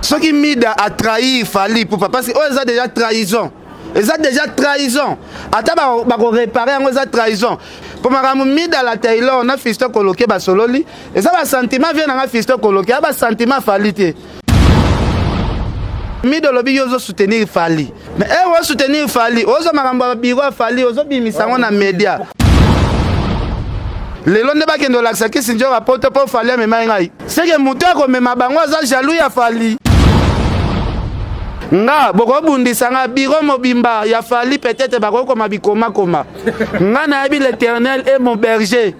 Soki Mida a trahir Fally Ipupa parce que oyo eza déjà trahison. Eza déjà trahison. Ata bako réparer yango eza trahison. Po makambo Mida la Taylor na Fiston Koloke basololi, eza ba sentiment vie nanga Fiston Koloke, ya ba sentiment Fally te. Mida olobi yo ozo soutenir Fally. Mais eh ozo soutenir Fally, ozo makambo ya bureau ya Fally, ozo bimisa yango na media. Lelo nde bakende olakisa kisi njoka poto po Fally amemaki ngai. Seke moto akomema bango aza jaloux ya Fally. Nga bokobundisa nga bureau mobimba ya Fally peut-être bakokoma bikomakoma. Nga nayebi l'éternel est mon berger.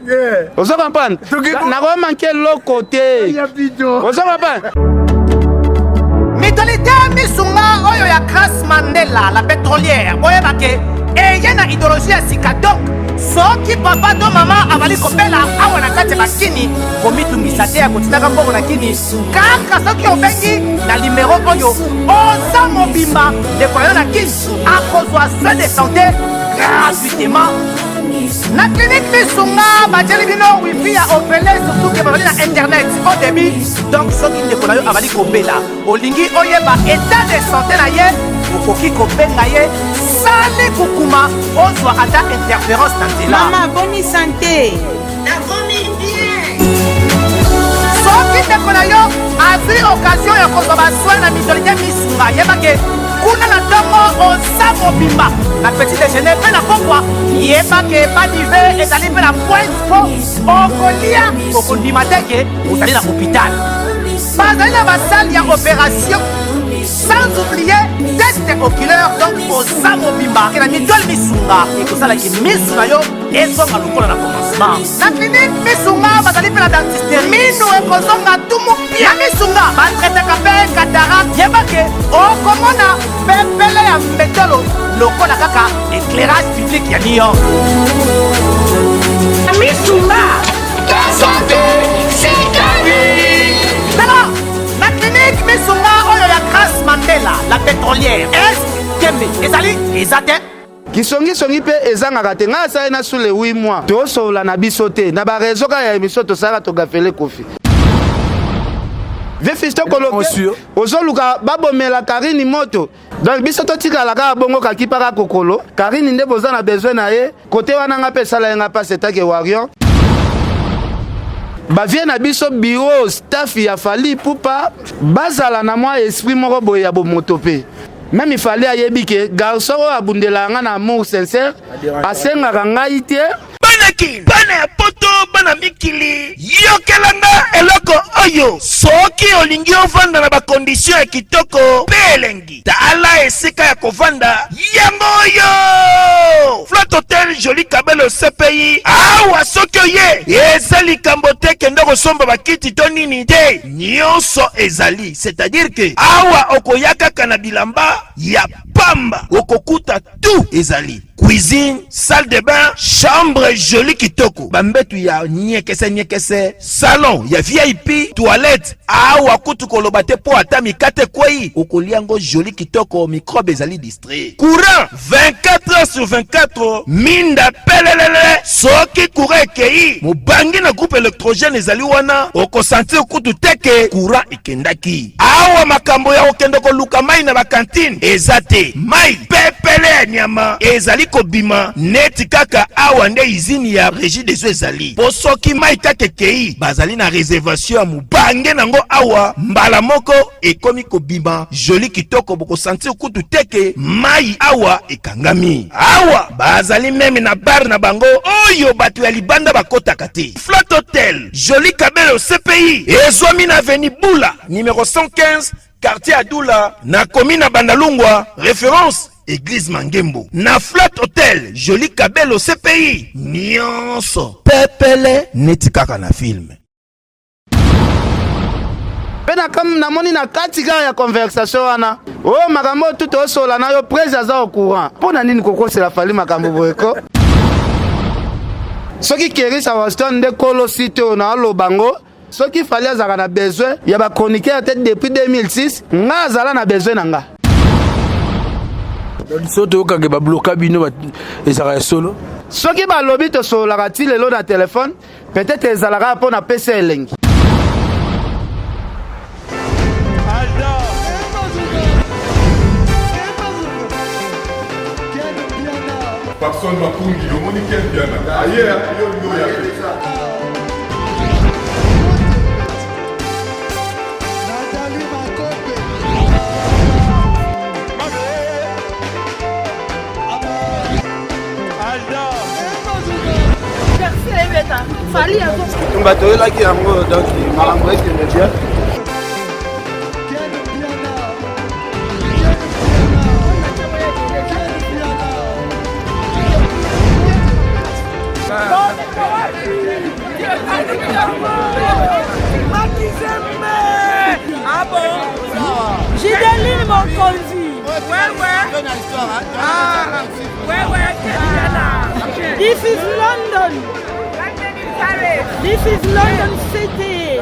Ozo comprendre? Nako manquer eloko te. Ozo comprendre? Mutualité Misunga oyo ya Grace Mandela la pétrolière boyeba ke eye na idéologie ya sika donc soki papa to mama abali kobela awa na kati ya bakini komitungisa te ya kotindaka mbongo na kini kaka soki obengi na limero oyo oza mobimba ndeko na yo na kini akozwa soin de santé gratuitement na clinique Misunga batieli bino wifi ya ofele surtout ke bazali na internet au débit donc soki ndeko na yo abali kobela olingi oyeba état de santé na ye okoki kobenga ye sali kukuma ozwa ata interférence na nzela. Mama boni santé. Nakomi bien. Soki ndeko na yo azwi occasion ya kozwa basoin na mutualité Misunga, yeba ke kuna na ntongo oza mobimba na petit déjeuner mpe na pokwa, yeba ke badive ezali mpe na pointe mpo okolia okondima te ke ozali na hôpital. Bazali na basale ya opération sans oublier test oculaire donc oza mobimba ke na mutuelle Misunga ekosalaki misu na yo ezonga lokola na commencement. Na clinique Misunga bazali mpe na dentiste, minu ekozonga tumu pia. Misunga batraitaka mpe cataracte, yeba ke okomona pepele ya mbetolo lokola kaka éclairage public ya New York. Misunga santé c'est Tala na clinique Misunga oyo ya Grace Mandela la pétrolière est tembe ezali eza te. Kisongisongi mpe ezangaka te. Ngai asali na sous les 8 mois tosolola na biso te na ba réseau kaka ya émission tosalaka togafele Kofi. Vieux Fiston Koloke ozoluka babomela Karine moto. Donc biso totikala kaka bongo kakipaka kokolo. Karine nde boza na besoin na ye. Kote wana nga mpe esala ye nga mpasi etake warrior. Bavie na biso bureau staff ya Fally Ipupa bazala na mwa esprit moko boye ya bomoto mpe. Même Fally ayebi ke garçon oyo abundelaka nga na amour sincère asengaka ngai te. Bana kin, bana ya poto, bana mikili, yokela nga eloko oyo. Soki olingi ovanda na ba conditions ya kitoko pe elengi, tala esika ya kovanda yango oyo. Flat Hotel Jolie Kabelo CPI. Awa soki oye, eza likambo te kende kosomba bakiti to nini te, nyonso ezali. C'est-à-dire que awa okoya kaka na bilamba ya pamba, okokuta tout ezali. Cuisine, salle de bain, chambre jolie kitoko, bambetu ya nyekese nyekese, salon ya VIP, toilette. Awa kutu koloba te po ata mikate ekwei, okolia yango jolie kitoko, microbe ezali distrait. Courant 24 heures sur 24, minda pelelele. Soki courant ekei, mobangi na groupe électrogène ezali wana, okosentir kutu te ke courant ekendaki. Awa makambo ya kokende koluka mai na bakantine eza te. Mai pepele ya nyama ezali kobima neti kaka awa nde izini ya Régie des eaux ezali. Po soki mai kaka ekei, bazali na réservation ya mobange nango awa, mbala moko ekomi kobima joli kitoko, bokosentir kutu te ke mai awa ekangami. Awa bazali meme na bar na bango oyo bato ya libanda bakotaka te. Flat Hotel Jolie Kabelo CPI ezwami na avenue Bula numéro 115 quartier Adula na commune ya Bandalungwa, référence Église Mangembo. Na Flat Hotel Jolie Kabelo CPI nyonso pepele neti kaka na film. Mpe namoni na kati kaka ya conversation wana oyo makambo oyo tu tosola na yo prese aza au courant. Mpo na nini kokosela Fally makambo boye ko? Soki Kerissa Waston nde kolo site oyo naoloba ngo, soki Fally azalaka na besoin ya ba chroniqueur te depuis 2006, nga azala na besoin na nga. So toyokaka babloka bino ezalaka ya solo. Soki balobi tosololaka ti lelo na telefone, peut-être ezalaka mpo na pesa elengi. Papson Makungi, omoni Ken Mpiana aye yo olingi oya te. Bitumba toyelaki yango donc makambo ekende bien. Gideline Mokonzi. Ouais, ouais. Ah, ouais, ouais, This is London. This is London City.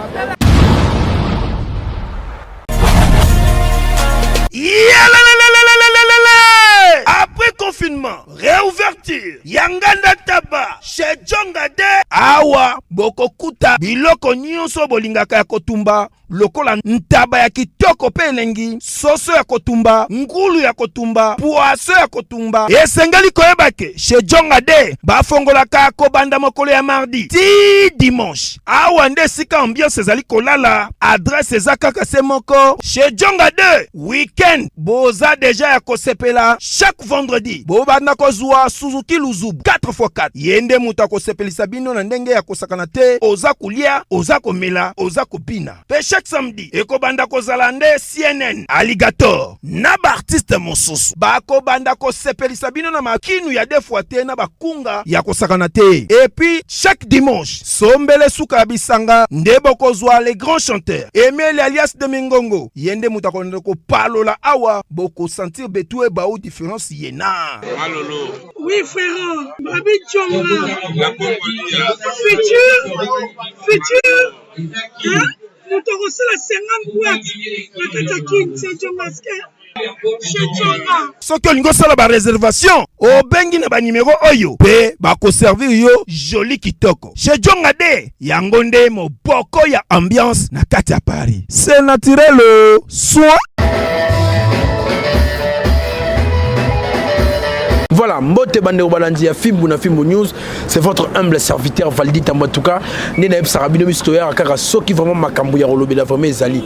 Après confinement, réouverture ya nganda taba chez Djonga de awa bokokuta biloko nyonso bolingaka ya kotumba lokola ntaba ya kitoko mpe elengi, soso ya kotumba, ngulu ya kotumba, poaso ya kotumba. Esengeli koyeba ke chez Djonga de bafongolaka kobanda mokolo ya mardi ti dimanche. Awa nde esika ambiance ezali kolala, adresse eza kaka se moko chez Djonga 2. Weekend boza deja ya kosepela chaque vendredi bobanda kozwa Suzuki Luzubu 4x4. Ye nde moto akosepelisa bino na ndenge ya kosakana te, oza kolia, oza komela, oza kobina. Pe chaque samedi ekobanda kozala nde CNN, Alligator na ba artistes mosusu bakobanda kosepelisa bino na makinu ya deux fois te na bakunga ya kosakana te. Et puis chaque dimanche sombele suka ya bisanga nde bokozwa les grands chanteurs Emeli alias de Mingongo, ye nde moto akolanda kopalola awa, bokosentir betu ebau difference ye na Malolo. Oui frère, Babi Djonga. Futur, futur, hein? Moto akosala 50 boîte na kati ya kin, c'est Djongaske. Chez Djonga. Soki olingi osala ba reservation, obengi na ba numero oyo mpe bakoservir yo joli kitoko. Chez Djonga de yango nde moboko ya ambiance na kati ya Paris. C'est naturel soin. Voilà, mbote bandeko balandi ya Fimbu na Fimbu News, c'est votre humble serviteur Valdi Tambatuka. Nde nayebisaka bino biso toyaka kaka soki vraiment makambo ya kolobela vraiment ezali.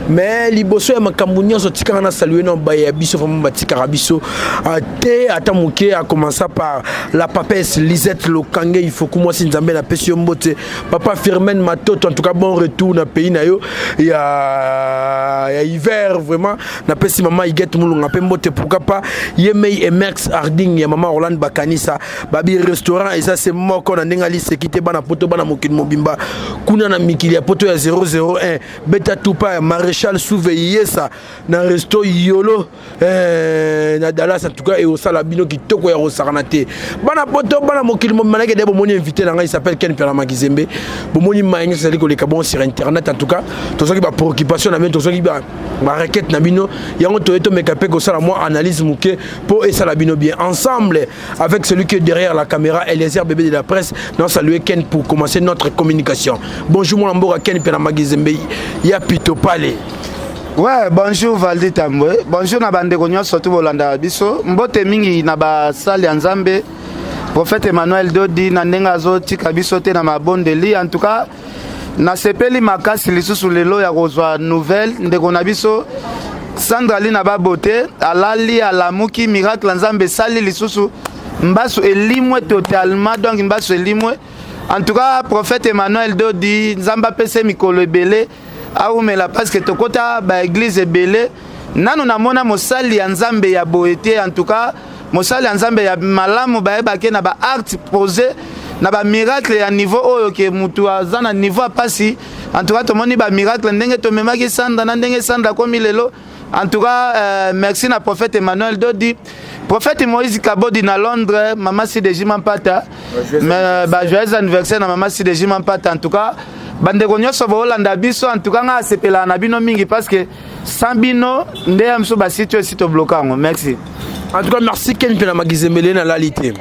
Mais liboso ya makambo nyonso tikaka na saluer na baye ya biso vraiment batikaka biso te ata moke, a commencer par la papesse Lisette Lokange Ifoku mwasi Nzambe na pesi yo mbote, papa Firmin Matoto, en tout cas bon retour na pays na yo ya ya hiver vraiment. Napesi mama Huguette Mulunga mpe mbote, pourquoi pas Yemei et Merx Harding ya mama Rolande Bakanisa babi restaurant eza se moko na ndenge aliseki te bana poto bana mokili mobimba kuna na mikili ya poto ya 001 beta tupa ya Maréchal Souve Yesa na resto Yolo na Dallas en tout cas eosala bino kitoko ya kosakana te bana poto bana mokili mobimba nake de bomoni invité na ngai il s'appelle Ken Piana Makizembe bomoni maye nyonso ezali koleka bon sur internet en tout cas tozwaki ba préoccupation na bino tozwaki ba ba requête na bino yango toye tomeka mpe kosala mwa analyse moke mpo esala bino bien ensemble avec celui qui est derrière la caméra Eliezer bébé de la presse. Nous saluer Ken pour commencer notre communication. Bonjour mon mboka Ken Piana Makizembe ya Pito Pale. Ouais, bonjour Valdi Tambwe. Bonjour na bandeko nyonso tu bolanda biso. Mbote mingi na basali ya Nzambe. Prophète Emmanuel Dodi na ndenge azotika biso te na mabondeli. En tout cas, nasepeli makasi lisusu lelo ya kozwa nouvelle ndeko na biso Sandra Lina Babote alali alamuki miracle Nzambe esali lisusu mbasu elimwe totalement, donc mbasu elimwe. En tout cas, prophète Emmanuel Dodi Nzambe apese mikolo ebele aumela parce que tokota ba église ebele nanu namona mosali ya Nzambe ya boye te. En tout cas mosali ya Nzambe ya malamu bayebake na ba acte posé na ba miracle ya niveau oyo ke mutu aza na niveau ya pasi. En tout cas tomoni ba miracle ndenge tomemaki Sandra na ndenge Sandra komi lelo. En tout cas merci na prophète Emmanuel Dodi, prophète Moïse Kabodi na Londres, mama Sideji Mampata, mais ba joyeux anniversaire na mama Sideji Mampata. En tout cas bandeko nyonso boolanda biso, en tout cas nga asepelaka na bino mingi parce que sans bino nde ya biso basiti oyo esi tobloka yango. Merci. En tout cas merci Ken Piana Makizembele. Nalali te,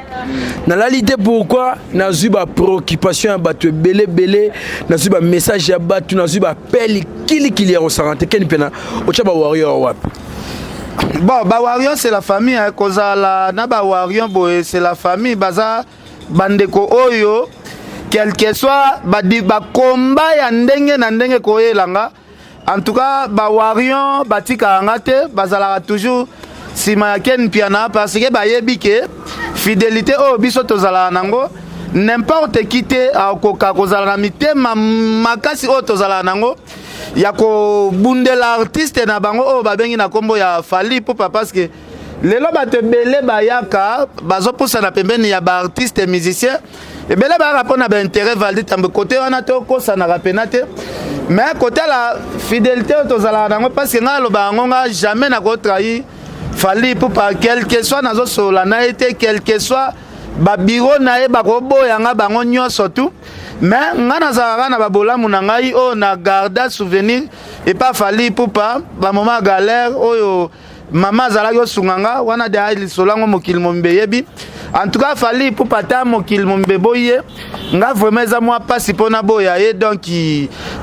nalali te. Pourquoi? Nazwi ba préoccupation ya bato ebele ebele, nazwi ba message ya bato, nazwi ba appel kilikili ya kosanga te. Ken Piana, otya ba warrior wapi? Bon, ba Warriors, c'est la famille, hein. Kozala na ba Warriors boye, c'est la famille. Baza bandeko oyo, quel que soit bakomba ya ndenge na ndenge koyelanga, en tout cas ba Warriors batikaka nga te, bazalaka toujours nsima ya Ken Mpiana, parce que bayebi ke fidélité oyo biso tozalaka nango, n'importe qui te akoka kozala na mitema makasi oyo tozalaka nango ya kobundela artiste na bango oyo babengi na nkombo ya Fally Ipupa. Parce que lelo bato ebele bayaka, bazopusana pembeni ya baartiste musicien, ebele bayaka mpona baintérêt. Valdi Tambo, kote wana tokosanaka pena te, mais kote la fidélité oyo tozalaka nango, parce que ngai aloba yango, nga jamais nakotrahir Fally Ipupa, quel que soit nazosolola na ye te, quel que soit babiro na ye bakoboyanga bango nyonso tu, mais ngai nazalaka na babolamu na ngai oyo na garda souvenir epa Fally Ipupa, bamoments ya galère oyo mama azalaki osunga nga wana. Deya lisolo yango mokili mombe eyebi. En tout cas, Fally Ipupa, ata mokili mombe boye, nga vraiment eza mwa mpasi mpona boya ye. Donc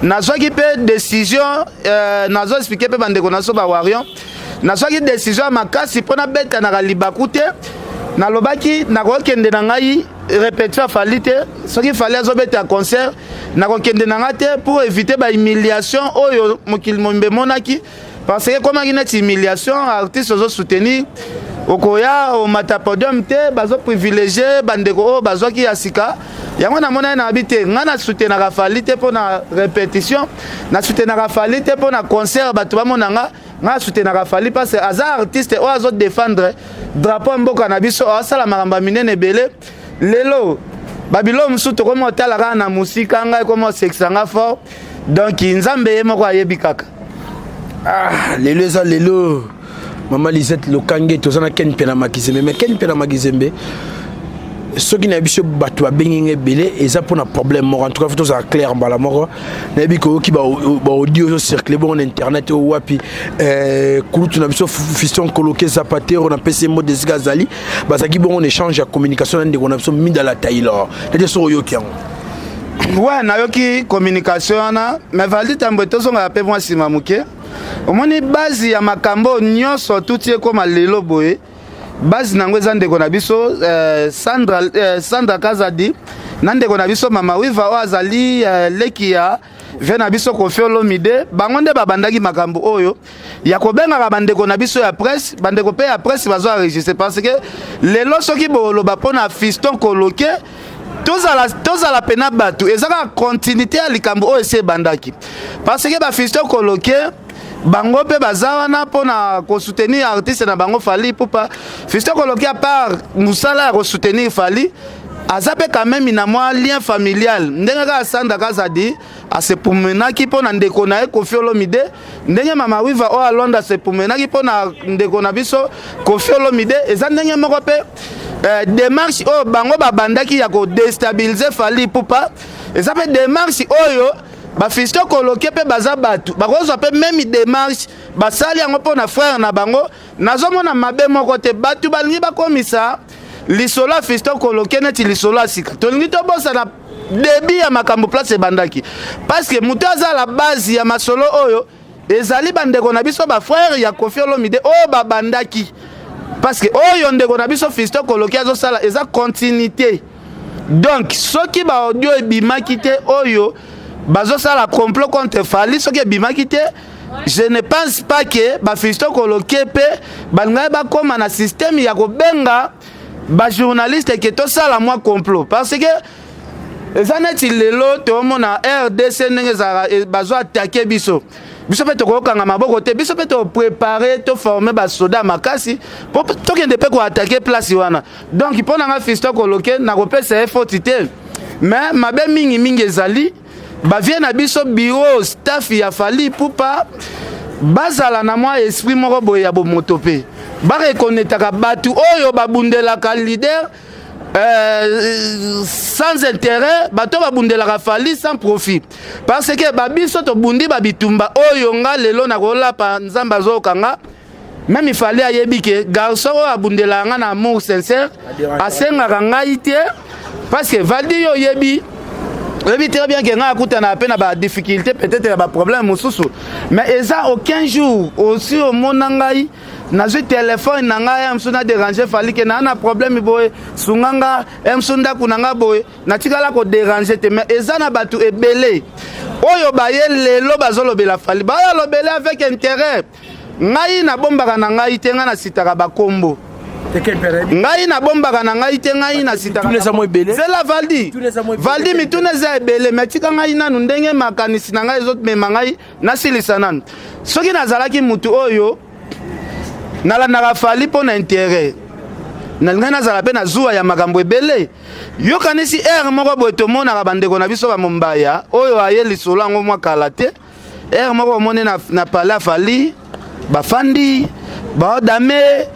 nazwaki mpe décision, nazo expliquer mpe bandeko na so bawarriors, nazwaki décision ya makasi mpona betanaka libaku te. Nalobaki nakokende na ngai répétition Fally te. Soki Fally azobeta concert, nakokende na ngai te pour éviter bahumiliation oyo mokili mombe emonaki, parce que ekomaki neti humiliation. Artiste ozosoutenir, okoya omata podium te, bazoprivilégie bandeko oyo bazwaki ya sika. Yango namona ye na abi te, ngai nasoutenaka Fally te mpo na répétition, nasoutenaka Fally te mpo na concert bato bamona nga. Ngai asoutenaka Fally parce que aza artiste oyo azodéfendre drapeau ya mboka na biso, asala makambo ya minene ebele. Lelo babilo mosusu tokomi otala kaka na mosika, ngai ekomi osekisa nga fort. Donc Nzambe ye moko ayebi kaka. Ah, lelo eza lelo mama Lisette Lokange, toza na Ken Mpe na Makizembe. Mais Ken Mpe na Makizembe, soki na biso bato babengi nga ebele, eza mpona problème moko. En tout cas, faut tozala clair mbala moko. Nayebi koyoki baaudio ozocircule bongo na internet oyo wapi kulutu na biso Fiston Koloke Zapatero, napesi ye mode esika azali, bazalaki bongo na échange ya communication na ndeko na biso Midala Taylor. Nete soki oyoki yango. Ouais, nayoki communication wana, mais Valdi Tambwe, tozongaka mpe mwa nsima moke. Omoni, base ya makambo nyonso tuti ekóma lelo boye, base nango eza ndeko na biso Sandra Kazadi na ndeko na biso Mama Wiva oyo azali leki ya vieux na biso Koffi Olomide. Bango nde babandaki makambo oyo ya kobengaka bandeko na biso ya presse. Bandeko mpe ya presse bazo enregistre, parce que lelo soki boloba mpo na Fiston Koloke, tozala pena bato, eza kaka continuité ya likambo oyo esi ebandaki, parce que bafiston Koloke bango mpe baza wana mpona kosoutenir artiste na bango Fally Ipupa. Fiston Koloke, à part mosala ya kosoutenir Fally, aza mpe quand même na mwa lien familial, ndenge kaka Sandra Kazadi asepumenaki mpo na ndeko na ye Koffi Olomide, ndenge Mama Wiva oyo alonda asepumenaki mpo na ndeko na biso Koffi Olomide. Eza ndenge moko mpe démarche oyo bango babandaki ya kodéstabiliser Fally Ipupa, eza mpe démarche oyo bafiston Koloke mpe baza bato bakozwa mpe même démarche, basali yango mpo na frère na bango. Nazomona mabe moko te. Bato balingi bakomisa lisolo ya Fiston Koloke neti lisolo ya sika. Tolingi tobosana début ya makambo, place ebandaki, parce que moto aza la base ya masolo oyo ezali bandeko na biso bafrère ya Koffi Olomide oyo babandaki, parce que oyo ndeko na biso Fiston Koloke azosala eza continuité. Donc soki baaudio ebimaki te oyo bazosala complot contre Fally, soki ebimaki te, je ne pense pas que bafiston Koloke mpe balingaki bakóma na système ya kobenga bajournaliste ke tosala mwa complot, parce que eza neti lelo toomona RDC ndenge ezalaka, bazo attaquer biso, biso mpe tokokanga maboko te. Biso mpe toprépare, toforme basoda makasi mpo tokende mpe koattaquer place wana. Donc mpo na nga, Fiston Koloke, nakopesa ye faute te, mais mabe mingimingi ezali bavieux na biso, bureau, staff ya Fally Ipupa. Bazala na mwa esprit moko boye ya bomoto mpe barekonetaka bato oyo babundelaka leader sans intérêt, bato babundelaka Fally sans profit, parce que babiso tobundi babitumba oyo. Nga lelo nakolapa, Nzambe azokanga, même Fally ayebi ke garçon oyo abundelaka nga na amour sincère, asengaka ngai te, parce que Valdi, yo oyebi, oyebi très bien ke ngai akutana mpe na badifficulté, peut-être ya baproblème mosusu, mais eza aucun jour aussi omona ngai. Nazwi telefone na ngai ya mosusu na déranger Fally ke naa na problème boye, sunga nga ya mosusu ndako na nga boye. Natikala koderange te, mais eza na bato ebele oyo baye lelo bazolobela Fally, bayolobela avec intérêt. Ngai nabombaka na ngai te, ngai nasitaka bakombo. Ngai nabombaka na ngai te, ngai nasitaka. Valdi, Valdi, mituna eza ebele, mais tika ngai nanu ndenge makanisi na ngai ezomema ngai, nasilisa nanu. Soki nazalaki mutu oyo nalandaka Fally mpo na intérêt, nalingai nazala mpe na zuwa ya makambo ebele. Yokanisi ere moko boye, tomonaka bandeko na biso bamombaya oyo aye lisolo yango mwa kala te. Ere moko omoni na, na palais Fally, bafandi baodame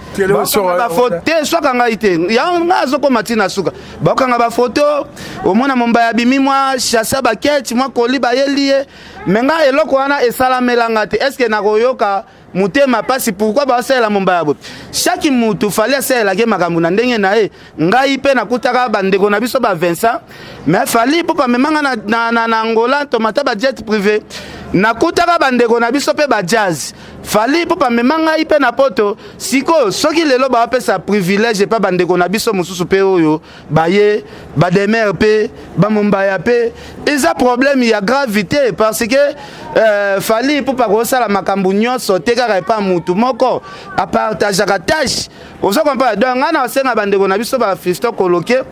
bafoto te, swaka ngai te, yango ngai azokoma ntina suka. Bakokanga bafoto, omona mombaya abimi mwa chasse baketi mwa koli bayeli ye. Me ngai eloko wana esalamelanga te. Est-ce nakoyoka motema pasi? Pourquoi baosalela mombaya boye? Chaque mutu, Fally asalelaki makambo na ndenge na ye. Ngai mpe nakutaka bandeko na biso ba Vincent, mais Fally mpo bamemanga na, na, na, na Angola, tomata bajet privé. Nakutaka bandeko na biso mpe bajazz, Fally mpo bamema ngai mpe na Poto. Sikoyo soki lelo baopesa privilège epa bandeko na biso mosusu mpe oyo baye bademer mpe bamombaya mpe, eza problème ya gravité, parce que Fally mpo pakosala makambo nyonso te kaka epa mutu moko, apartageaka tâche, ozo comprendre? Donc ngai na osenga bandeko na biso bafiston koloke,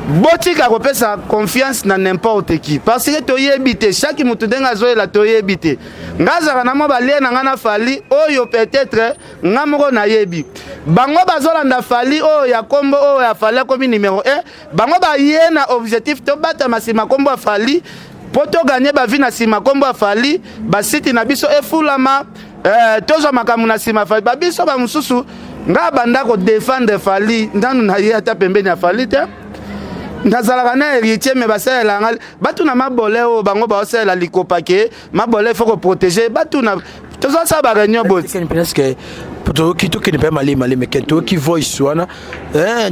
botika kopesa confiance na n'importe qui, parce que toyebi te chaque motu ndenge azoyela, toyebi te. Ngai azalaka na mwa balie na ngai na Fally oyo peut-être nga moko nayebi. Bango bazolanda Fally oyo ya nkombo oyo ya Fally akomi numéro 1. Bango baye na objectif tobatama nsima nkombo ya Fally mpo toganye bavi na nsima nkombo ya Fally, basiti na biso efulama, tozwa makambo na nsima Fally. Babiso bamosusu, nga banda kodefendre Fally ndanu na ye ata pembeni ya Fally te. Nazalaka na héritier, me basalela nga batuna mabole oyo bango baosalela likopa ke mabole, il faut koprotéger. Batuna tozosala baréunion boye. Presque toyoki, tokende mpe malemi malemi ke toyoki voice wana,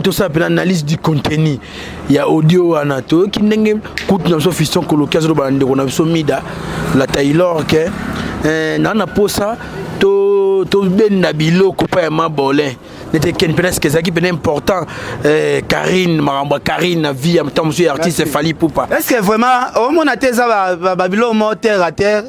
tosala mpe analyse du contenu ya audio wana. Toyoki ndenge kutu na biso Fiston Koloki azoloba na ndeko na biso Mida la Taylor ke naa na posa tobenda biloko mpa ya mabolin nete ken mpena. Eske ezalaki mpena important, Karine, makambo ya Karine na vie ya ntango mosusu ya artiste Fally Ipupa? Est ce que vraiment omona te eza babiloko moko terre à terre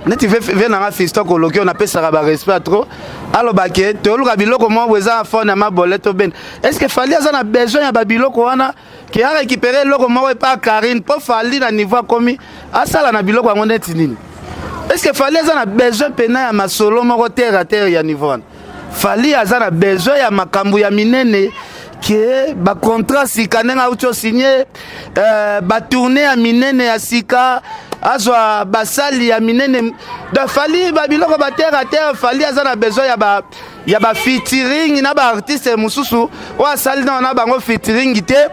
neti ve nanga Fiston Koloki oyo napesaka barespect trop, aloba ke toluka biloko moko boye eza na fone ya mabole tobenda? Est ce que Fally aza na besoin ya babiloko wana ke arécupere eloko moko epa Karine mpo Fally na niveau akomi asala na biloko yango neti nini? Est ce que Fally aza na besoin mpena ya masolo moko terre à terre ya niveau wana? Fally aza na besoin ya makambo ya minene ke bacontrat sika ndenge auti osigne, batournée ya minene ya sika, azwa basali ya minene. Donc Fally, babiloko baterre à terre, Fally aza na besoin ya ba ya bafeaturing na baartiste mosusu oyo asali nano na bango featuring te.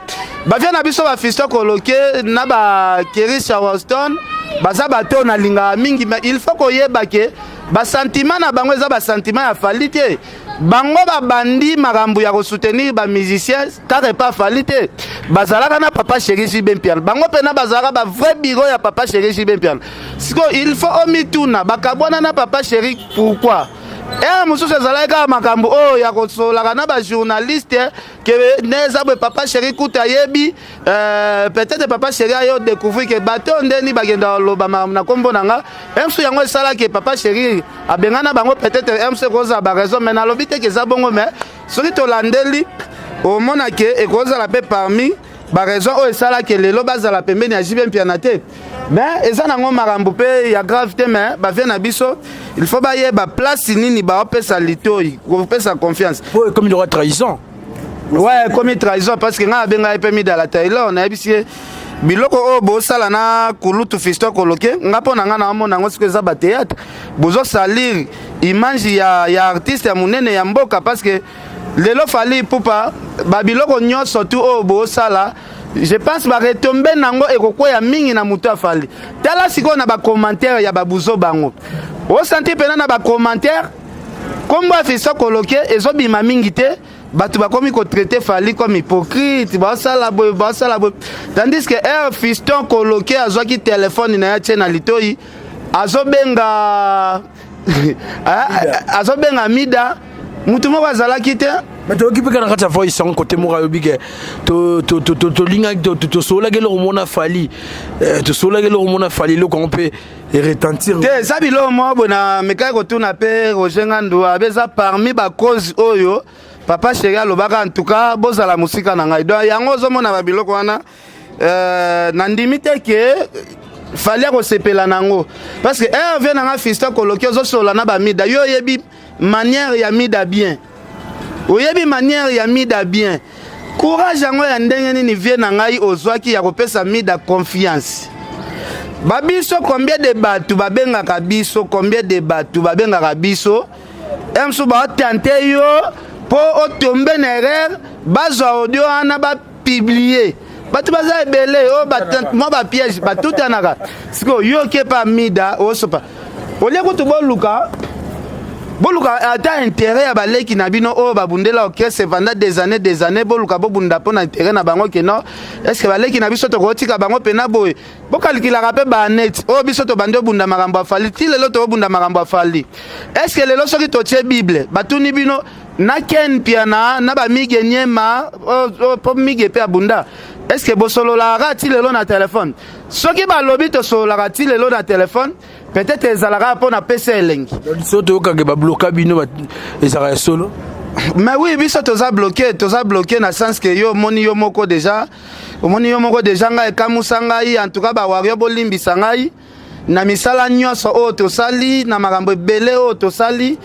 Bavie na biso bafiston Koloke na bakeri Charleston baza bato oyo nalingaka mingi, mais il faut koyeba ke basentiment na bango eza basentiment ya Fally te. Bango babandi makambo ya kosoutenir bamusicien kaka epa Fally te. Bazalaka na papa chéri JB Mpiana, bango mpena bazalaka bavrai bureau ya papa chéri JB Mpiana. Sikoyo il faut omituna, bakabwana na papa chéri pourquoi? Ere mosusu ezalaki kaka makambo oyo ya kosolaka na bajournaliste ke nde eza boye. Papa chéri kuta ayebi, peut-être papa chéri ayo découvrir ke bato oyo ndeni bakenda koloba makambo na nkombo na nga msu, yango esalaki papa chéri abengana bango. Peut-être msu ekozala baraison, mais nalobi te ke eza bongo. Mais soki tolandeli, omona ke ekozala mpe parmi baraison oyo esalaki lelo bazala pembeni ya JB Mpiana te. Mais eza nango makambo mpe ya grave te. Mais bavie na biso, il faut bayeba place nini baopesa litoi kopesa confiance. Po ekomi lokola trahison. Ouais, ekomi trahison, parce que ngai abengai mpe Midala Taylor, nayebisi ye biloko oyo bosala na kulutu Fiston Koloke. Nga mpo na ngai naomona yango sikoyo eza bathéâtre, bozosalir image ya artiste ya monene ya mboka, parce que lelo Fally Ipupa, babiloko nyonso tu oyo bosala, je pense baretombées nango ekokwea mingi na moto ya Fally. Tala sikoyo na bacommentaire ya babuzo, bango osanti mpena na bacommentaire nkombo ya Fiston Koloke ezobima mingi te. Bato bakomi kotraite Fally comme hypocrite, baosala boye, baosala boye, tandis que air Fiston Koloke azwaki telefone na ye, atie na litoi, azobenga Mida. Motu moko azalaki te. Mais toyoki mpe kaka na kati ya voice yango kote moko ayobi ke tolingaki tosololaki eloko mona Fally, tosololaki eloko mona Fally, eloko yango mpe eretentir. Te, eza biloko moko boye. Na mekaki kotuna mpe Roger Ngandu, abe eza parmi bacause oyo Papa Chéri alobaka: en tout cas, bozala mosika na ngai. Donc yango ozomona babiloko wana, nandimi te ke Fally akosepela nango, parce que Herve na nga, Fiston Koloki, ozosolola na bamida. Yo oyebi manière ya Mida bien, oyebi manière ya Mida bien. Courage yango ya ndenge nini, vie na ngai, ozwaki ya kopesa Mida confiance? Babiso, combien de bato babengaka biso, combien de bato babengaka biso mosusu baotante yo mpo otombe na erreur, bazwa audio wana, bapublier. Bato baza ebele oyo mwa bapiège batutanaka. Sikoyo yo oke pa Mida, osopa olie kutu. Boluka, boluka ata intérêt ya baleki na bino oyo babundela orchestre pendant des années, des années. Boluka bobunda mpo na intérêt na bango. Keno est ce que baleki na biso tokotika bango mpena boye? Bokalikilaka mpe baneti oyo biso tobandi obunda makambo ya Fally. Ti lelo toobunda makambo ya Fally. Est ce que lelo soki totie Bible, batuni bino na Ken Piana na bamige nyema mpo Mige mpe abunda, est ce que bosololaka ti lelo na telefone? Soki balobi tosololaka ti lelo na telefone, peut-être ezalaka mpo na pesa elengi. So toyokaka babloka bino, ezalaka ya solo? Mais oui, biso toza bloqué, toza bloqué na sens ke yo omoni yo moko déjà, omoni yo moko déjà. Ngai ekamusa ngai. En tout cas, bawario, bolimbisa ngai na misala nyonso oyo tosali, na makambo ebele oyo tosali.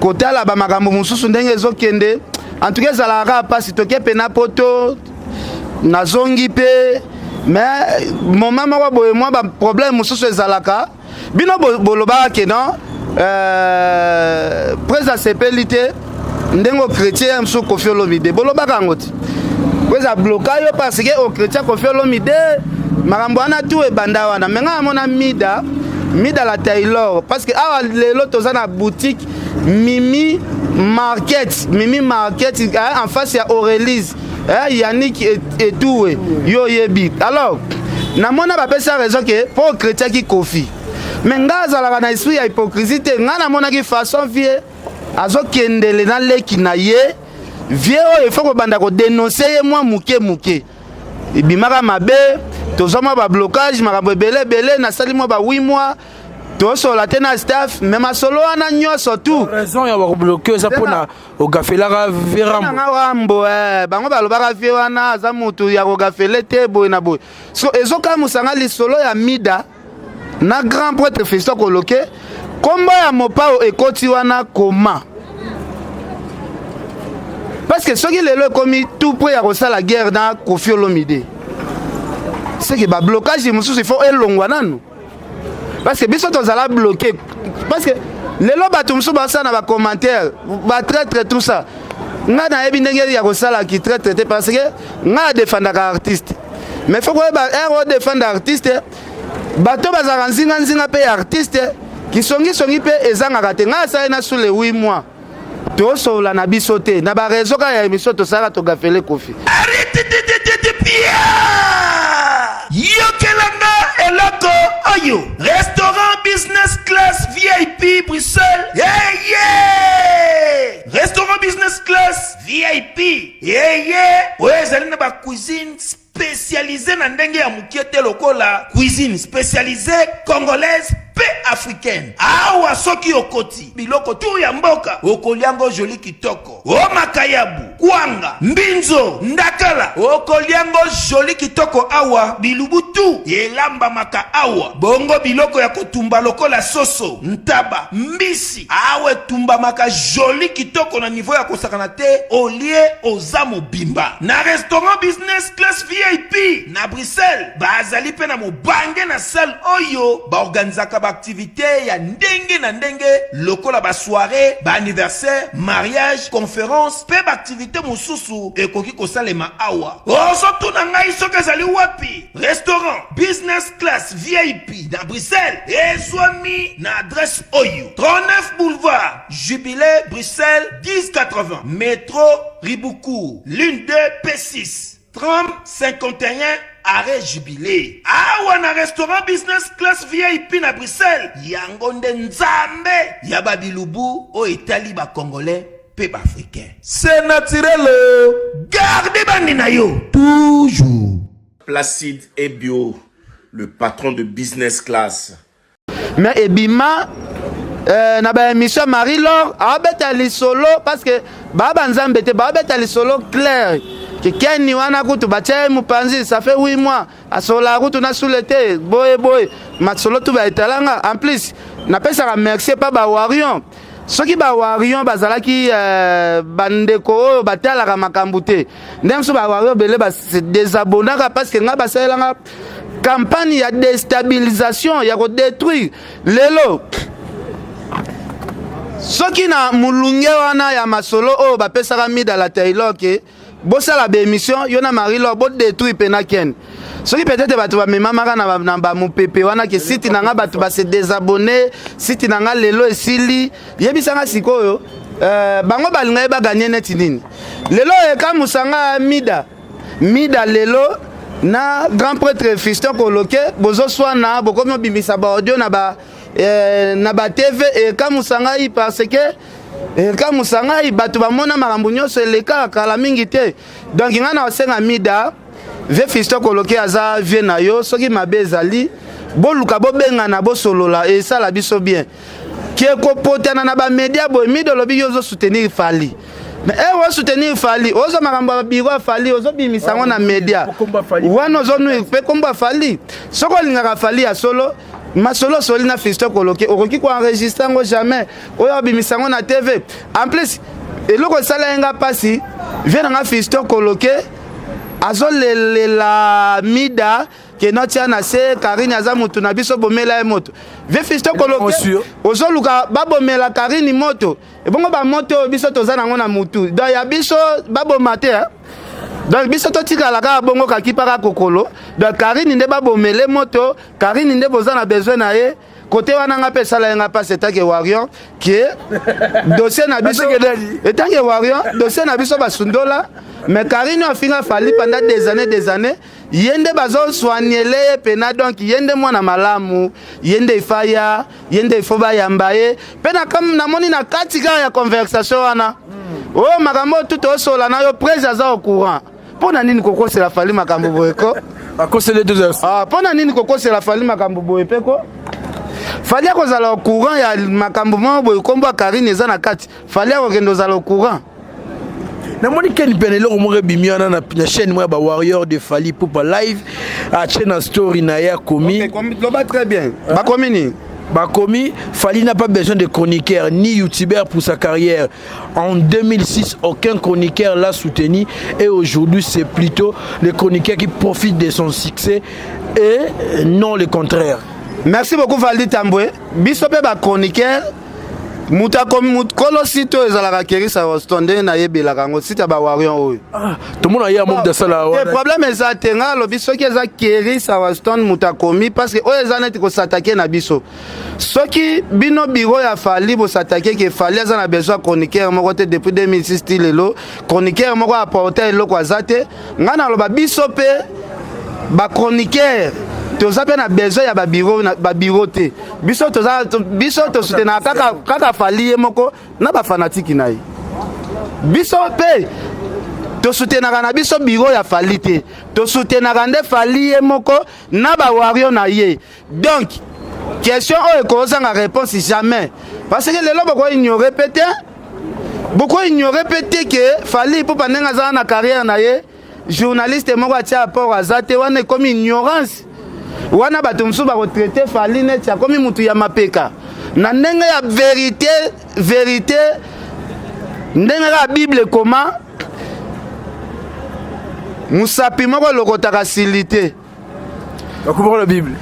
Kotala bamakambo mosusu ndenge ezokende, en tout cas ezalaka kaka mpasi. Toke pena poto, nazongi mpe, mais moment moko boye mwa baproblème mosusu ezalaka. Bino bolobaka ke non, président asepeli te ndenge ochrétien mosusu Koffi Olomide. Bolobaka yango ti po abloka yo parce que ochrétien Koffi Olomide. Makambo wana tu ebanda wana. Me ngai amona Mida, Mida la Taylor, parce que awa lelo toza na boutique Mimi Market, Mimi Market en face ya Aurélise, Yannick Etoué, yo oyebi. Alors namona bapesa raison ke mpo ochrétiaki Koffi, mais ngai azalaka na esprit ya hypocrisie te. Ngai namonaki façon vie azokendele na leki na ye. Vie oyo ifo kobanda kodénoncer ye mwa moke moke, ebimaka mabe. Tozwa mwa bablocage, makambo ebele ebele. Nasali mwa ba 8 mois tosola te na staff, mais masolo wana nyonso tu. Raison ya bakobloquer eza mpona ogafelaka vie Rambo. Nanga Rambo, bango balobaka vie wana aza motu ya kogafele te, boye na boye. So ezokamusanga lisolo ya Mida na grand prêtre Fiston Koloke. Nkombo ya Mopao ekoti wana koma, parce que soki lelo ekomi tout près ya kosala guerre na Koffi Olomide, c'est que bablocage mosusu il faut elongwa nanu, parce que biso tozala bloqué. Parce que lelo bato mosusu basala na bacommentaire batraître, tout ça. Ngai nayebi ndenge ya kosala kitraître te, parce que ngai adefendaka artiste. Mais faut koyeba ere odefendre artiste, bato bazalaka nzinganzinga mpe ya artiste, kisongisongi mpe ezangaka te. Ngai asali na sous le 8 mois tosolola na biso te na baréseau, kaka ya émission tosalaka togafele Koffi. Yokelanga eloko oyo: restaurant business class VIP Bruxelles. Yeye, restaurant business class VIP yeye oyo ezali na bacuisine spécialisé na ndenge ya mokie te, lokola cuisine spécialisée congolaise mpe africaine. Awa soki okoti, biloko tu ya mboka okoliango joli kitoko: o makayabu, kwanga, mbinzo, ndakala, okoliango joli kitoko. Awa bilubu tu elambamaka awa. Bongo biloko ya kotumba lokola soso, ntaba, mbisi, awa etumbamaka joli kitoko na niveau ya kosakana te. Olie, oza mobimba. Na restaurant business class VIP na Bruxelles, bazali mpe na mobange na salle oyo baorganizaka baaktivité ya ndenge na ndenge, lokola basoirée, baanniversaire, mariage, conférence mpe baaktivité mosusu ekoki kosalema awa. Ozotuna ngai soki ezali wapi? Restaurant business class VIP na Bruxelles ezwami na adresse oyo: 39 boulevard Jubilé, Bruxelles 1080, métro Ribaucourt, ligne 2 P6, tram 51, arrêt Jubilé. Awa na restaurant business class VIP na Bruxelles, yango nde nzambe ya babilubu oyo etali bacongolais. mpe baafricain. C'est naturel oh! Garde bandi na yo toujours. Placide Ebio, le patron de business class. Mais ebima euh, na ba émission Marie Laure abeta lisolo parce que ba ba nzambe te ba beta lisolo clair ke Kenny wana kutu batia ye mopanzi ça fait 8 mois asololaka kutu na sule te boye boye masolo tu baetalanga en plus napesaka merci epa ba warrion soki ba warrion bazalaki euh, bandeko oyo batalaka makambo te ndenge mosusu ba warrion ebele base désabonnaka parce que ngai basalelanga campagne ya déstabilisation ya kodétruire lelo soki na molunge wana ya masolo oyo bapesaka mida la taylor ke bosala baémission yo na marie lor bodétruire mpena ken soki peut-être bato bamemamaka na bamopepe wana ke site na nga bato base désabonne site na nga lelo esili yebisanga sikoyo euh, bango balinga ye baganye neti nini lelo ekamusa nga mida mida lelo na grand prêtre fiston koloke bozoswana bokomi obimisa baaudio na ba eh, na ba tv ekamusa ngai parce que ekamusa ngai bato bamona makambo nyonso eleka kala mingi te donc ngai na osenga mida vie fiston koloke aza vie na yo soki mabe ezali boluka bobengana bosolola esala biso bien ke kopotana na bamedia boye mida olobi yo ozosoutenir fali mais e eh, osoutenir fali ozwa makambo ya biro ya fali ozobimisa yango na media wana ozonuire mpe nkombo ya fali soki olingaka fali ya solo masolo osoli na fiston koloke okoki koenregistre yango jamais oyo abimisa yango na tv en plus eloko esala ye nga mpasi vie na nga fiston koloke azolelela mida keno tia na se karine aza motu na biso bomela ye moto vie fiston koloke ozoluka babomela karine moto ebongo bamoto oyo biso toza nango na mutu donc ya biso baboma te donc biso totikala kaka bongo kakipaka kokolo donc karine nde babomele moto karine nde boza na besoin na ye kote wana nga mpe esala ye nga mpasi etake warrior ke dossier na biso etanke warrior dossier na biso basundola mais karine afinga fali pendant des années des années ye nde bazosoignele ye pena donc ye nde mwana malamu ye nde ifaya ye nde ifo bayamba ye mpe namoni na kati kaka ya conversation wana hmm. oyo oh, makambo oyo tutu osola na yo prese aza au courant mpo na nini kokosela fali makambo boye ko ah, mpo na nini kokosela fali makambo boye mpe ko fali akozala au courant ya makambo moko boye nkombo ya karine eza na kati fali akokende ozala au courant namoni ken pene eloko moko ebimi wana na chaîne moko ya bawarrior de fali pupa live atie na story na ye akomi loba très bien bakomi nini Bakomi, Fally n'a pas besoin de chroniqueur ni youtubeur pour sa carrière. En 2006, aucun chroniqueur l'a soutenu et aujourd'hui, c'est plutôt les chroniqueurs qui profitent de son succès et non le contraire. Merci beaucoup Valdi Tambwe. Biso pe ba chroniqueur moto akomi kolo site oyo ezalaka kerisa roston ndenge nayebelaka yango site ya bawarion oyo ah, tomona ye amoki asala te problème eza te ngai alobi soki eza kerisa roston moto akomi parce que oyo eza neti kosatake na biso soki bino biro ya fali bosatake ke fali aza na besoin chroniqueur moko te depuis 2006 ti lelo chroniqueur moko aporte eloko aza te ngai naloba biso mpe bachroniqueur toza mpe na besoin ya babiro babiro te biso toza biso tosutenaka kaka, kaka fali ye moko na bafanatiki na ye biso mpe tosutenaka na biso biro ya fali te tosutenaka nde fali ye moko na bawario na ye donc question oyo ekozanga réponse jamais parce que lelo boko ignore mpe te boko ignore mpe te ke fali ipupa ndenge azala na carrière na ye journaliste moko atia apport aza te wana ekomi ignorance wana bato mosusu bakotraite fali neti akomi motu ya mapeka na ndenge ya verité verité ndenge kaka bible ekoma mosapi moko elokotaka sili te Bakobaka la Bible.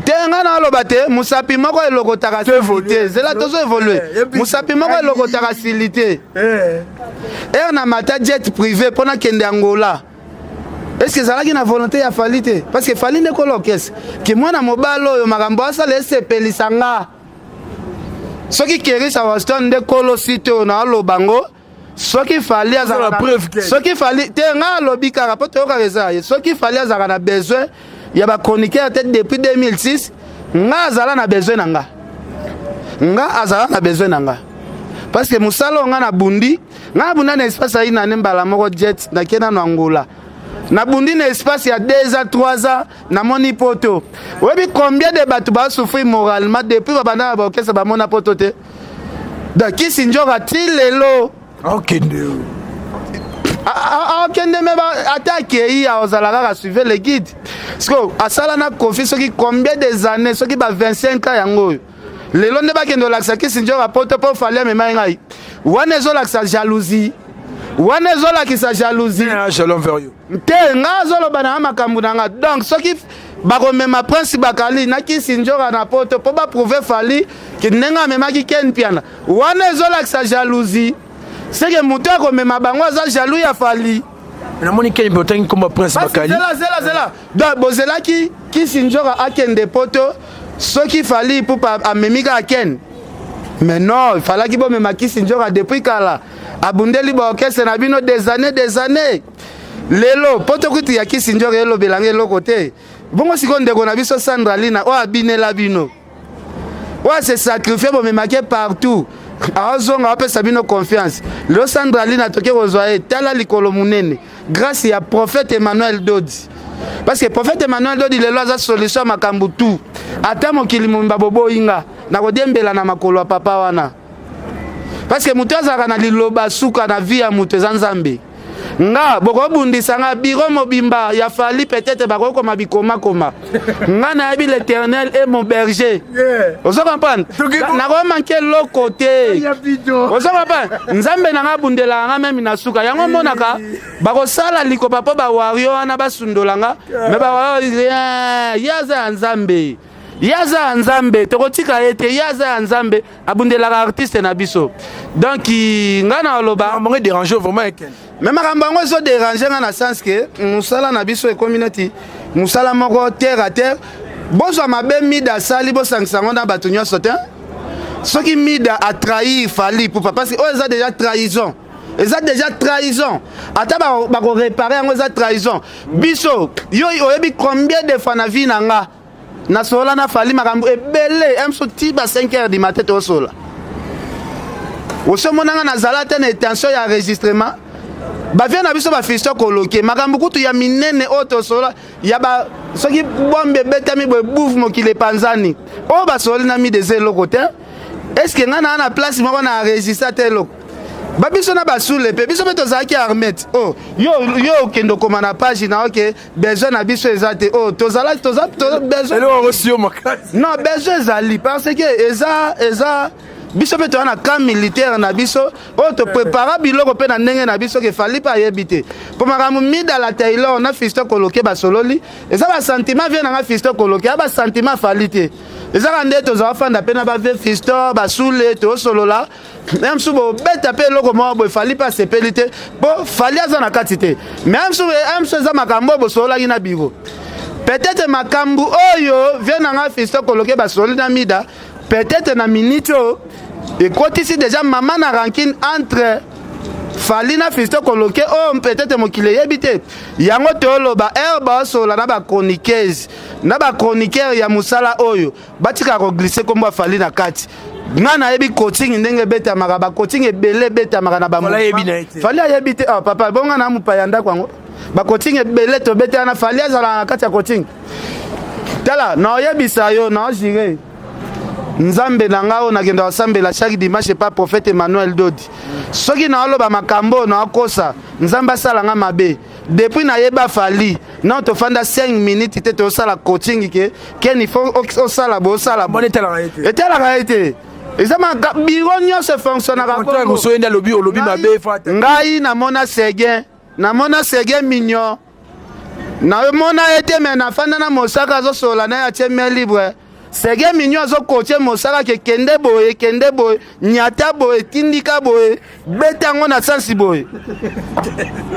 Te nga na aloba te mosapi moko elokotaka sili te zela tozo évolue eh, mosapi moko elokotaka sili te ere eh. na mata jet privé mpo nakende Angola est-ce que ezalaki na volonté ya Fally te parce que Fally nde kolo orchestre ke mwana mobali oyo makambo asala esepelisa nga soki Kerisa Waston nde kolo site oyo na aloba ngo soki fali azalaka soki fali te nga alobi kaka mpo toyokaka eza ye soki fali azalaka na besoin ya bachroniqueur te depuis 2006 nga azala na besoin na nga nga azala na besoin na nga parce que mosala oyo nga nabundi Ngai nabunda na espace ya inane mbala moko jet, nake nano Angola. Nabundi na espace ya 2 ans, 3 ans, namoni poto. Oyebi combien de bato ba souffrir moralement depuis babanda na baorchestre bamona poto te? Donc Kisi Ndjora ti lelo akende akende me ata akei akozala kaka suivez le guide. Siko asala na Koffi soki combien des années, soki ba 25 ans yango oyo. Lelo nde bakende kolakisa Kisi Ndjora poto mpo Fally amemaki ngai. Wana ezolakisa jalousie. Wana ezolakisa jalousie. Shalom vers you. Te nga azoloba na makambo na nga. Donc soki bakomema Prince Bakali na Kisi Ndjora na poto mpo baprouve Fally ki ndenge amemaki Ken Mpiana, wana ezolakisa jalousie. Seke moto akomema bango aza jaloux ya Fally. Namoni Ken Mpiana otangi komba Prince Bakali. Zela zela zela. Donc bozelaki Kisi Ndjora akende poto soki Fally Ipupa amemi kaka Ken. Mais non, il fallait bomema Kisi Ndjora depuis kala. Abundeli ba orchestre na bino des années des années. Lelo poto kuti ya Kisi Ndjora elobela nge eloko te. Bongo sikoyo ndeko na biso Sandra Lina oyo abinela bino. Oyo se sacrifier bomemaki partout. Azonga apesa bino confiance. Lelo Sandra Lina toke kozwa ye tala likolo munene grâce ya prophète Emmanuel Dodi. Parce que prophète Emmanuel Dodi lelo aza solution makambo tout. Ata mokili mobimba boboyinga nakodiembela na makolo ya papa wana. Parce que moto azalaka na liloba suka na vie ya moto eza Nzambe. Nga bokobundisa nga bureau mobimba ya Fally peut-être bakokoma bikomakoma. Nga nayebi l'Éternel est mon berger. Ozo comprendre? Nako manquer eloko te. Ozo comprendre? Nzambe na nga abundelaka nga meme na suka. Yango monaka bakosala likopa mpo ba wario wana basundola nga. Mais ba wario rien. Ye aza ya Nzambe. Ye aza ya Nzambe, tokotika ye te. Ye aza ya Nzambe, abundelaka artiste na biso. Donc nga na oloba makambo déranger vraiment eken. Mais makambo yango ezo déranger nga na sens que mosala na biso ekomi neti mosala moko terre à terre. Bozwa mabe Mida asali, bosangisa yango na bato nyonso te. Soki Mida a trahir Fally Ipupa, parce que oyo eza déjà trahison. Eza déjà trahison. Ata bako réparer yango eza trahison. Biso, yo oyebi combien de fois na vie na nga nasola na Fally makambo ebele, mso ti ba 5 heures du matin tosola. Osomona nga nazala te na intention ya enregistrement. Ba vie na biso ba fiston koloke makambo kutu ya minene oyo tosola ya ba soki bombe ebetami boye bouffe mokili epanzani. Oyo basoli na mi des eloko te. Est-ce que nga na na place moko na enregistré te eloko? Ba biso na basule pe biso pe tozalaki armée. Oh, yo yo okende okoma na page na OK, besoin na biso eza te. Oh, tozala toza toza besoin. Eloko osio makasi. Non, besoin ezali parce que eza eza biso pe toza na camp militaire na biso oyo to prépara biloko pe na ndenge na biso ke Fally pe ayebi te. Po makambo Mida la Taylor na Fiston Koloke basololi, eza ba sentiment vie na nga Fiston Koloke, ya ba sentiment Fally te. Eza ka nde tozala fanda pe na ba vie Fiston, basule tosolola. Même si bobeta pe eloko moko boye Fally pe asepeli te, po Fally aza na kati te. Mais même si, même si eza makambo oyo bosololaki na bureau. Peut-être makambo oyo vie na nga Fiston Koloke basololi na Mida, peut-être na minute oyo ekotisi déjà mama na rancune entre Fally na Fiston Koloke oyo peut-être mokili eyebi te. Yango toloba heure basola na ba chroniqueuse, na ba chroniqueur ya mosala oyo batika ko glisser kombo ya Fally na kati. Nga nayebi coaching ndenge ebetamaka, ba coaching ebele ebetamaka na ba Fally ayebi na ye te. Fally ayebi te. Ah papa, bonga na mopaya ndako yango. Ba coaching ebele tobetela na Fally azalaka na kati ya coaching. Tala, na oyebisa yo, na ojire. Nzambe na nga oyo nakenda kosambela chaque dimanche pa prophète Emmanuel Dodi. Soki na oloba makambo na okosa, Nzambe asala nga mabe. Depuis nayeba Fally, non tofanda 5 minutes te tosala coaching ke ken il faut osala bo osala bo. Bon, etalaka ye te. Etalaka ye te. Eza ma bureau nyonso fonctionnaka Contraire, bongo. moso ye nde alobi, olobi mabe, faut ata. Ngai namona Seguin, namona Seguin mignon. Namona ye te mais nafanda na mosaka azosola na ye atie main libre. Seguin mignon azokotie mosaka ke kende boye, kende boye, nyata boye, tindika boye, beta yango na sansi boye.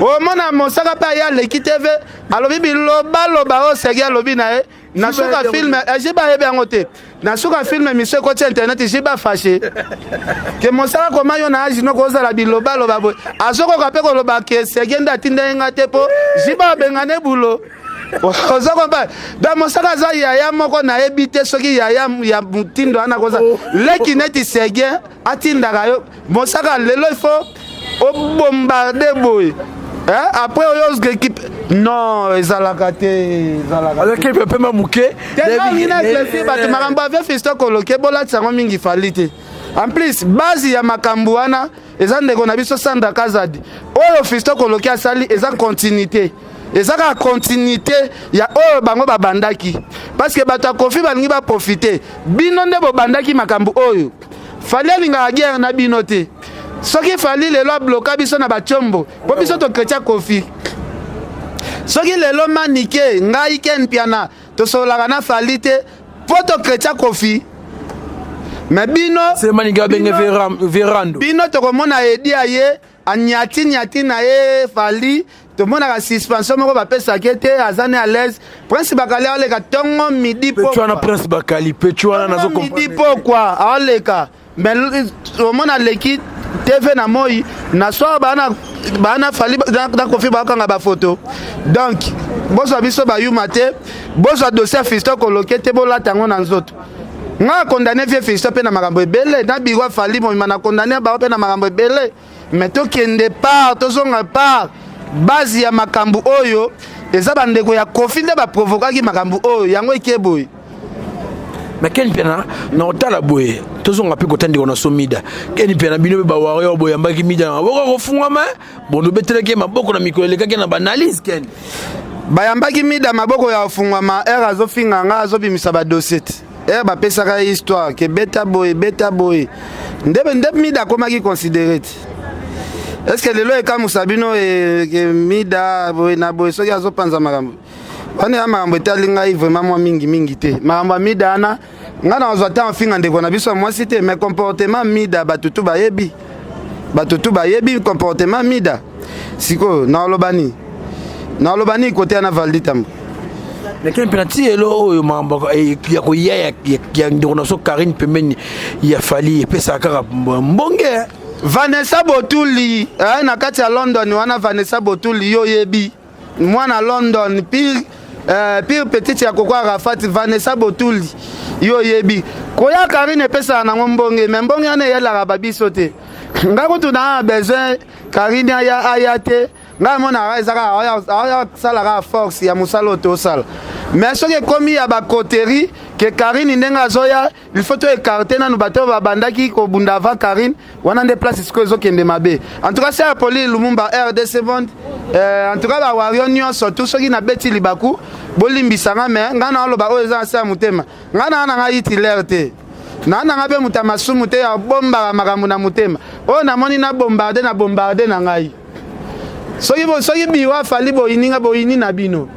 Omona mosaka pe aye aleki TV, alobi bilobaloba oyo Seguin alobi na ye. Na suka film, Jiba ayebi yango te. Na suka film émission ekoti internet, Jiba fâché. Ke mosaka koma yo na age noko ozala bilobaloba boye. Azokoka pe koloba ke Seguin nde atinda ye nga te po Jiba abengane bulo. Ozo comprendre? Donc mosaka aza yaya moko nayebi te soki yaya ya motindo wana koza. Leki neti Seguin atindaka yo. Mosaka lelo il faut Obombarde boye. Hein? Après oyo ozwa équipe non ezalaka te ezalaka azalaki mpe pema moke tenangi na éclairci bato makambo avie fiston koloke bolatisa yango mingi fali te en plus base ya makambo wana eza ndeko na biso Sandra Kazadi oyo fiston koloke asali eza continuité eza kaka continuité ya oyo bango babandaki parce que bato ya kofi balingi baprofite bino nde bobandaki makambo oyo Fally alingaka guerre na bino te. Soki Fally lelo abloka biso na bachombo, po biso to chrétien Kofi. Soki lelo Manike, ngai Ken Mpiana, tosololaka na Fally te, po to chrétien Kofi. Mais bino, C'est Manike abenge Verando. Bino tokomona Edi aye anyati nyati na ye Fally tomonaka suspension moko bapesaki ye te aza ne à l'aise prince bakali aoleka ntongo midi pokwa prince bakali petu wana nazo midi pokwa aoleka mais omona aleki tv na moi na soir bana bana fali na kofi bakanga bafoto donc bozwa biso bayuma te bozwa dossier ya fiston koloke te bolata yango na nzoto nga condamné vieux fiston mpe na makambo ebele na biro afali mobima na condamné bango mpe na makambo ebele me tokende part tozonga part base ya makambo oyo eza bandeko ya kofi nde baprovokaki makambo oyo yango eke boye mais ken mpiana na otala boye tozonga mpe kota ndeko na so mida ken mpiana bino mpe bawario boyambaki mida na maboko akofungwama bondo obetelaki ye maboko na mikolo elekaki na baanalyse ken bayambaki mida maboko ya kofungwama ere azofinga nga azobimisa badossier te ere bapesaka ye histoire ke beta boye beta boye nde nde mida akomaki considere te est ce que lelo ekamusa bino e, ke mida boye na boye soki azopanza makambo wana ya makambo etali ngai vraiment mwa mingi mingi te makambo ya mida wana ngai nazwa ata ofinga ndeko na biso ya mwasi te mais comportement mida bato tu bayebi bato tu bayebi comportement mida sikoyo naoloba nini naoloba nini kote yana valdi tambo lakini mpe na ti lelo oyo makambo eh, ya koya ya ndeko na biso karine pembeni ya fali epesaka kaka mbonge vanessa botuli eh, na kati ya london wana vanessa botuli yo oyebi mwana london pire eh, pire petite ya koko arafat vanessa botuli yo oyebi koya karine epesaka nango mbonge me mbonge wana eyelaka babiso te nga kutu naa besoin karine aya aya te ngai amonaka eza kaka asala kaka force ya mosala oyo tosala mais soki ekomi ya bacoterie ke karine ndenge azoya il faut to écarter nanu bato oyo babandaki kobunda avant karine wana nde place sikoyo ezokende mabe en tout cas ser poli lumumba rdc monde euh, en tout cas bawario nyonso tu soki nabeti libaku bolimbisa nga me ngai naoloba oyo eza na se ya motema ngai naa na ngai hitilere te naa na ngai mpe moto ya masumu te ya bombaka makambo na motema oyo namoni na bombarde na bombarde na ngai soki soki biro afali boyini nga boyini na bino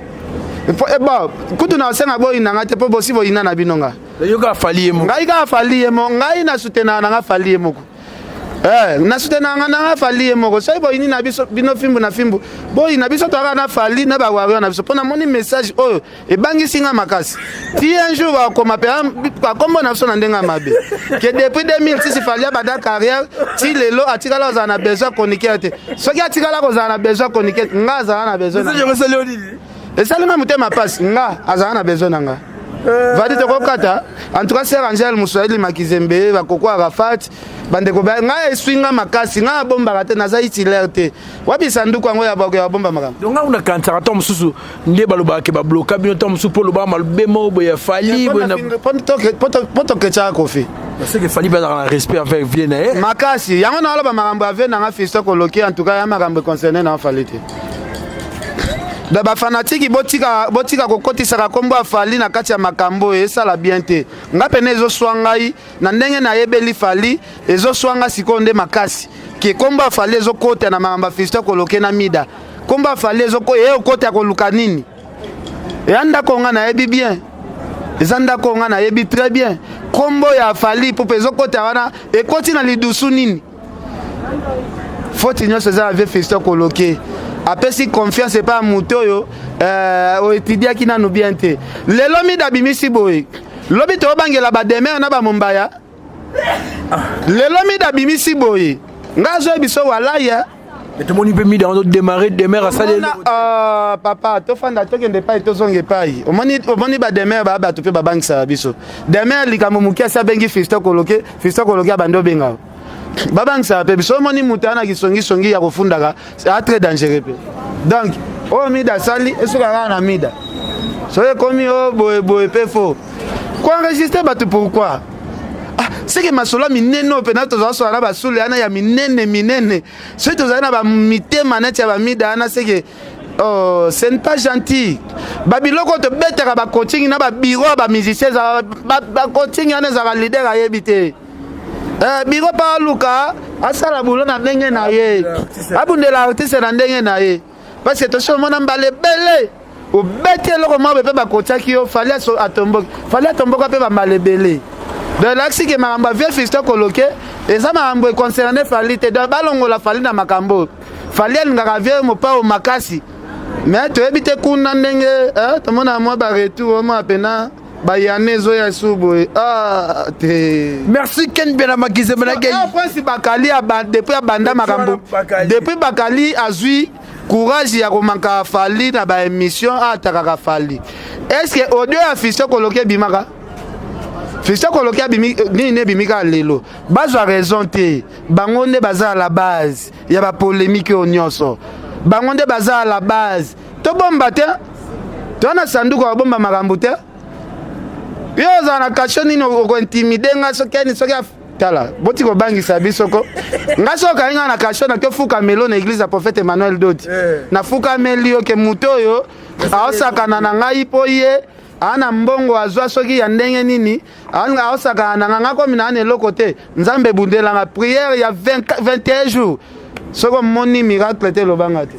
eh, bon kutu na osenga boyina nga te mpo bosi boyina na bino nga yo kaka fali ye moko ngai kaka fali ye moko ngai na soutenaka na nga fali ye moko Eh, na soutenaka na nga fali ye moko soki boyini na biso bino fimbu na fimbu boyina biso toyaka na fali na bawario na biso mpo namoni message oyo ebangisi nga makasi ti un jour bakoma mpe bakombo na biso na ndenge ya mabe ke depuis 2006 fali abanda carrière ti lelo atikala kozala na besoin chroniqueur te soki atikala kozala na besoin chroniqueur nga azala na besoin esali nga motema mpasi nga azala na besoin na nga euh. vadi tokokata en tout cas sœur angèle moswahili makizembe bakoko arafat bandeko ngai eswi nga makasi ngai abombaka te naza itilaire te wapi sanduku yango ya babomba makambo donc ngai nakanisaka ntango mosusu nde balobaka ke babloka bino ntango mosusu mpo olobaka mabe moko boye ya fali mpo tokecaka kofi seke fali mpe azalaka na respect envers vie na ye makasi yango naoloba makambo ya vie nanga fiston koloki en tout cas ya makambo econcerne na fali te da bafanatiki botika, botika kokotisaka nkombo ya fali na kati ya makambo oyo esala bien te nga pene ezoswa ngai na ndenge nayebeli fali ezoswa nga sikoyo nde makasi ke nkombo ya fali ezokota na makambo ya fiston koloke na mida nkombo ya fali eye okota koluka nini eya ndako nga nayebi bien eza ndako nga nayebi très bien nkombo ya fali pupa ezokota wana ekoti na lidusu nini foti nyonso eza ya vie fiston koloke apesi confiance epai ya moto oyo euh, oetudiaki nanu bien te lelo mida abimisi boye lobi tobangela bademere na bamombaya lelo mida abimisi boye ngai azoyebi biso walaya tomoni mpe mida yango démarrer demeure asali ah, papa tofanda tokende epai tozonga epai omoni omoni bademere baa bato mpe babangisaka biso demere likambo moke asi abengi fiston koloke fiston koloke abandi obenga. Babangisaka mpe biso. Omoni moto ana kisongisongi ya kofundaka, c'est très dangereux mpe. Donc oyo Mida asali esuka kaka na Mida. Soki ekomi oyo boye boye mpe fo koenregistre bato, pourquoi? Ah, seke masolo ya minene oyo mpena tozala sola na basule wana ya minene minene, soki tozali na bamitema neti ya bamida wana, seke oh, ce n'est pas gentil. Babiloko oyo tobetaka, bacoaching na babiro ya bamusicien, bacoaching wana ezalaka leader ayebi te. Biro mpe aluka asala bulo na ndenge na ye, abundela artiste na ndenge na ye, parce que tosi omona mbala ebele obeti eloko moko mpe bakotiaki yo. Fally atomboki, Fally atomboka mpe bambala ebele. Donc elakisi ke makambo ya vieux Fiston Koloke eza makambo econcerne Fally te. Donc balongola Fally na makambo oyo. Fally alingaka vieux Mopao makasi, mais toyebi te kuna ndenge tomona mwa baretour omwa pena bayane ezoya su boye. Ah, te. Merci Ken Bena Makizembe na Gei. Prince Bakali, depuis abanda makambo, depuis Bakali azwi courage ya komanka Fally na baémission, atakaka Fally. Est ce que audio ya Fiston Koloki ebimaka? Fiston Koloki abimi nini? Ebimi kaka lelo. Bazwa raison te, bango nde baza à la base ya bapolémique oyo nyonso, bango nde baza à la base. Tobomba te, toza na sanduku ya kobomba makambo te. Yo ozala na kasho nini okointimide nga? Soki ani soki tala, boti kobangisa biso ko nga. Soki okangi nga na kasho, nake ofukameli na église ya prophète Emmanuel Doti, nafukameli yo ke moto oyo aosakana na ngai mpo ye aa na mbongo azwa soki ya ndenge nini, aosakana na nga. Nga komi na ana eloko te. Nzambe ebundelanga prière ya 20, 21 jours. Soki omoni miracle te, elobanga te.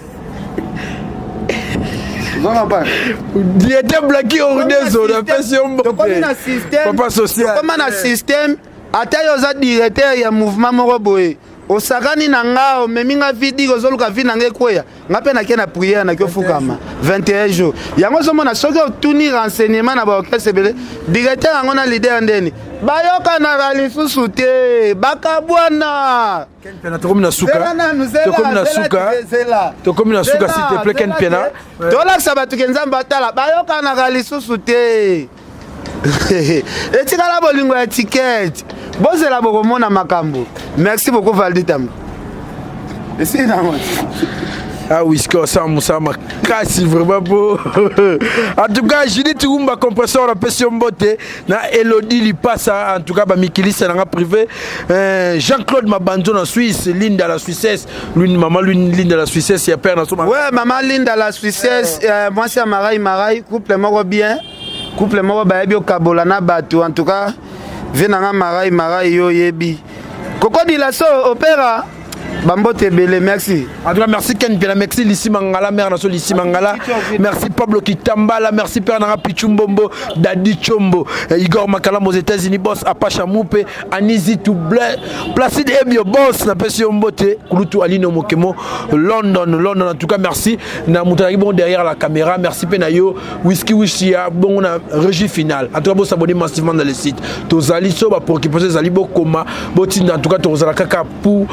Diete Blaki Ordezo, napesi yo Tokomi na système. Papa social. Tokoma na système. Ata yo oza directeur ya mouvement moko boye, osakani na nga, omemi nga vidi, ozoluka vi na nga ekweya, nga mpe nake na prière, nake ofukama 21 jours. Yango ozomona, soki otuni renseignement na baorchestre ebele, directeur yango na leader ndeni bayokanaka lisusu te, bakabwana. Ken Piana, tokomi na suka, tokomi na suka, tokomi na suka, s'il te plaît Ken Piana. Tolakisa bato ke Nzambe atala, bayokanaka lisusu te, etikala bolingo ya ticket. Bozela, bokomona makambo. Merci beaucoup, Valdi Tamba, esili nango. Ah oui, ça mosala makasi vraiment po. En tout cas, Judith Wumba compresseur, napesi yo mbote na Elodie Lipasa. En tout cas, bamikilisa nanga privé, Jean-Claude Mabanzo na Suisse, Linda la Suissesse, lui maman lui Linda la Suissesse ya père na so. Ouais, maman Linda la Suissesse, mwasi ya Marai Marai, couple moko bien, couple moko bayebi okabola na bato. En tout cas, vie nanga Marai Marai, yo oyebi kokodila so opéra, bambote ebele, merci. En tout cas, merci Ken Piana, merci Lissi Mangala, mère Naso Lissi Mangala, merci Pablo Kitambala, merci Père Nara Pichumbombo, Dadi Chombo, Igor Makalam aux États-Unis, boss Apacha Moupe, Anizi Toublé, Placide Ebio, boss, napesi yo mbote, Kulutu Alino Mokemo, London, London, en tout cas, merci. Na Moutaraki bon derrière la caméra, merci Penayo, Whisky Wishia, bon na régie finale. En tout cas, bon s'abonner massivement dans le site. Tozali so ba pour qui poser Zali bo koma, botinda, en tout cas, tozala kaka pour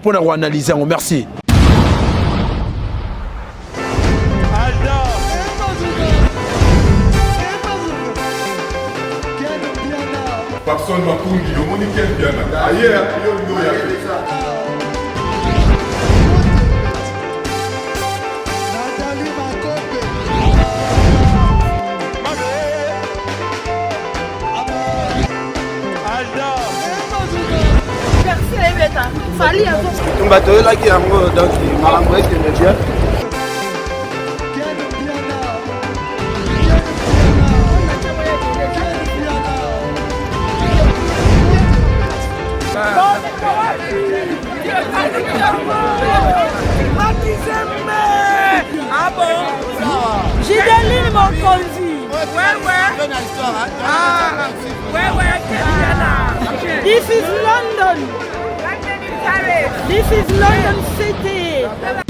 pour na analyser. Merci. Papson Makungi, omoni Ken Piana aye yo olingi oya te. Tumba toyelaki yango, donc makambo ekende bien. Gideline Mokonzi. This is London. This is London City.